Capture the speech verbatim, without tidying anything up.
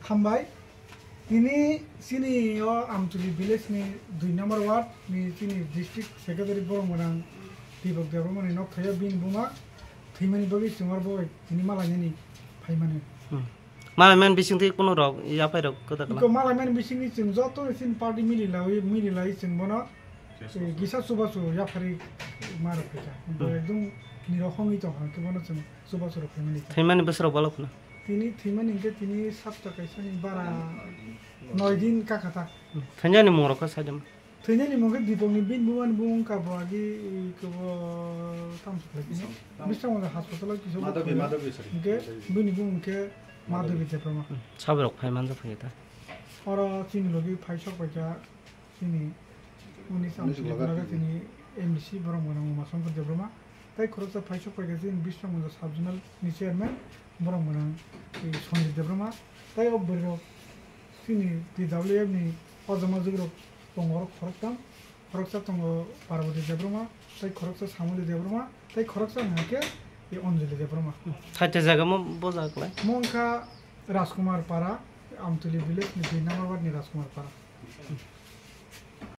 Hambai. Tini chini o Amtuli village ni dui number ward ni chini district secretary borok mwnang Dibok Debbarma ni nok thaio bini buma thwimani bagwi chwng aro bo tini malainani phaimani. Hmm. Malaimani bisingtwi kuno rok yaphai rok kwtal kwtal? Iko malaimani bisingni chwng joto ni chini party mili lawi, mili lai chwng bono, eh, gisa chubachu yaphari ma rok phaikha. Hmm. Ekdum nirok hongwi tongkha, hwnkhe bono chwng chubachu rok phaimani. Thwimani bwswk rok bwlai phano? Tini thwimani hwnkhe tini sapta kaisani bara noi din kakha ta. Hmm. Thwngjani mung rok kha saidam? Thwinani mung khe Dipokni bini bumani bumung kabo agi, kabo tamo se khlai khe. Biswngmanja hospital o kisa Madhavi, Madhavi, sorry. Hwnkhe bini bumung khe Madhavi Debbarma. Hmm, sabrok phai manjak phai ta. Oro chini logi phai sok pai kha chini unis Unis amsini logi. Logi chini M D C borok mwnang Umashankar Debbarma. Tai khoroksa phai sok pai kha chini Biswngmanja sub zonal ni chairman borok mwnang, eh, Sanjit Debbarma. Tai o bwrwi rok chini T W F ni o jama jwk rok tongo oro khoroktham. Khoroksa tongo Parvati Debbarma, tei khoroksa Samoli Debbarma, tei khoroksa hwnkhe e Anjali Debbarma. Thaite jaga mo bo jaga klai? Mo wngkha Rajkumar Para, Amtuli village ni dui number ward ni Rajkumar Para.